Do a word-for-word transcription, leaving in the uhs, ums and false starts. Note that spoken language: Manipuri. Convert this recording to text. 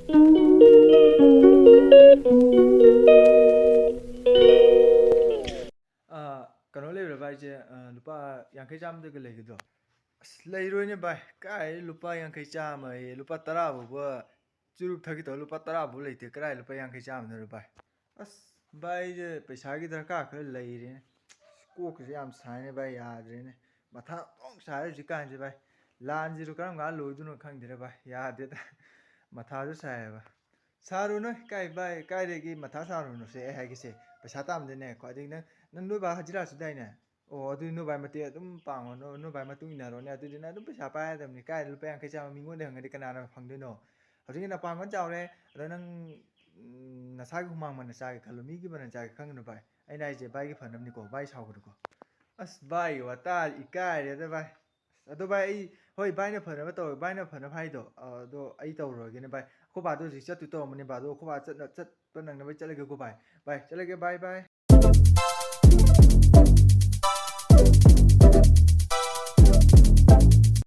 ꯑꯥ, ꯀꯩꯅꯣ ꯂꯩꯕ꯭ꯔꯥ ꯚꯥꯏꯁꯦ? ꯑꯥ, ꯂꯨꯄꯥ ꯌꯥꯡꯈꯩ ꯆꯥꯝꯃꯗꯒ ꯂꯩꯒꯗ꯭ꯔꯣ? ꯑꯁ, ꯂꯩꯔꯣꯏꯅꯦ ꯚꯥꯏ, ꯀꯥꯏ ꯂꯨꯄꯥ ꯌꯥꯡꯈꯩ ꯆꯥꯝꯃ ꯑꯌꯦ? ꯂꯨꯄꯥ ꯇꯔꯥ ꯐꯥꯎꯕ ꯆꯨꯔꯨꯞ ꯊꯛꯀꯦ ꯇꯧꯔ ꯂꯨꯄꯥ ꯇꯔꯥ ꯐꯥꯎ ꯂꯩꯇꯦ, ꯀꯗꯥꯏ ꯂꯨꯄꯥ ꯌꯥꯡꯈꯩ ꯆꯥꯝꯃꯅꯣ ꯚꯥꯏ? ꯑꯁ ꯚꯥꯏ, ꯑꯩꯁꯦ ꯄꯩꯁꯥꯒꯤ ꯗꯔꯀꯥꯔ ꯈꯔ ꯂꯩꯔꯦꯅꯦ꯫ ꯑꯁ, ꯀꯣꯛꯀꯁꯦ ꯌꯥꯝ ꯁꯥꯏꯅꯦ ꯚꯥꯏ, ꯌꯥꯗ꯭ꯔꯦꯅꯦ꯫ ꯃꯊꯥ ꯄꯨꯡꯁꯥꯏ ꯁꯥꯏ ꯍꯧꯖꯤꯛꯀꯥꯟꯁꯦ ꯚꯥꯏ꯫ ꯂꯥꯟꯁꯤꯁꯨ ꯀꯔꯝ ꯀꯥꯟꯗ ꯂꯣꯏꯗꯣꯏꯅꯣ ꯈꯪꯗꯦꯗ ꯚꯥꯏ, ꯌꯥꯗꯦꯗ꯫ ꯃꯊꯥꯁꯨ ꯁꯥꯏꯌꯦꯕ꯫ ꯁꯥꯔꯨꯅꯨ, ꯀꯥꯏ ꯚꯥꯏ, ꯀꯥꯏꯗꯒꯤ ꯃꯊꯥ ꯁꯥꯔꯨꯅꯨꯁꯦ꯫ ꯑꯩ ꯍꯥꯏꯒꯦꯁꯦ, ꯄꯩꯁꯥ ꯇꯥꯟꯕꯗꯅꯦ ꯈ꯭ꯋꯥꯏꯗꯒꯤ ꯅꯪ, ꯅꯪ ꯅꯣꯏ ꯕꯥ ꯍꯖꯤꯔꯥ ꯁꯨꯗꯥꯏꯅꯦ? ꯑꯣ, ꯑꯗꯨꯗꯤ ꯅꯣꯏ ꯕꯥꯏ ꯃꯇꯦꯡ ꯑꯗꯨꯝ ꯄꯥꯡꯉꯣ, ꯅꯣ-, ꯅꯣꯏ ꯕꯥꯏ ꯃꯇꯨꯡ ꯏꯟꯅꯔꯣꯅꯦ꯫ ꯑꯗꯨꯗꯤ ꯅꯪ ꯑꯗꯨꯝ ꯄꯩꯁꯥ ꯄꯥꯏꯔꯗꯕꯅꯤ꯫ ꯀꯥꯏꯗ ꯂꯨꯄꯥ ꯌꯥꯡꯈꯩ ꯆꯥꯝꯃ ꯃꯤꯉꯣꯟꯗ ꯍꯪꯉꯗꯤ ꯀꯅꯥꯅ ꯐꯪꯗꯣꯏꯅꯣ? ꯍꯧꯖꯤꯛꯀꯤ ꯅꯄꯥꯡꯒꯜ ꯆꯥꯎꯔꯦ, ꯑꯗꯣ ꯅꯪ, ꯎꯝ, ꯅꯁꯥꯒꯤ ꯍꯨꯃꯥꯡ ꯃꯟꯅ ꯆꯥꯒꯦ ꯈꯜꯂꯣ, ꯃꯤꯒꯤ ꯃꯟꯅ ꯆꯥꯒꯦ ꯈꯟꯒꯅꯨ ꯚꯥꯏ꯫ ꯑꯩꯅ ꯍꯥꯏꯁꯦ ꯚꯥꯏꯒꯤ ꯐꯅꯕꯅꯤꯀꯣ, ꯚꯥꯏ ꯁꯥꯎꯒꯅꯨꯀꯣ꯫ ꯑꯁ ꯚꯥꯏ, ꯋꯥꯇꯥ ꯏꯀꯥꯏꯔꯦꯗ ꯚꯥꯏ꯫ ꯑꯗꯣ ꯚꯥꯏ, ꯑꯩ, ꯍꯣꯏ, ꯚꯥꯏꯅ ꯐꯅꯕ ꯇꯧꯔꯣ, ꯚꯥꯏꯅ ꯐꯅꯕ ꯍꯥꯏꯗꯣ, ꯑ, ꯑꯗꯣ ꯑꯩ ꯇꯧꯔꯨꯔꯒꯦꯅꯦ ꯚꯥꯏ꯫ ꯑꯩꯈꯣꯏ ꯕꯥꯗꯣ ꯍꯧꯖꯤꯛ ꯆꯠꯇꯣꯏ ꯇꯧꯔꯝꯕꯅꯦ ꯚꯥꯏ, ꯑꯗꯣ ꯑꯩꯈꯣꯏ ꯕꯥ ꯆꯠꯅ-, ꯆꯠꯄ ꯅꯪꯅꯕ ꯆꯠꯂꯒꯦꯀꯣ ꯚꯥꯏ꯫ ꯚꯥꯏ, ꯆꯠꯂꯒꯦ, ꯚꯥꯏ, ꯚꯥꯏ꯫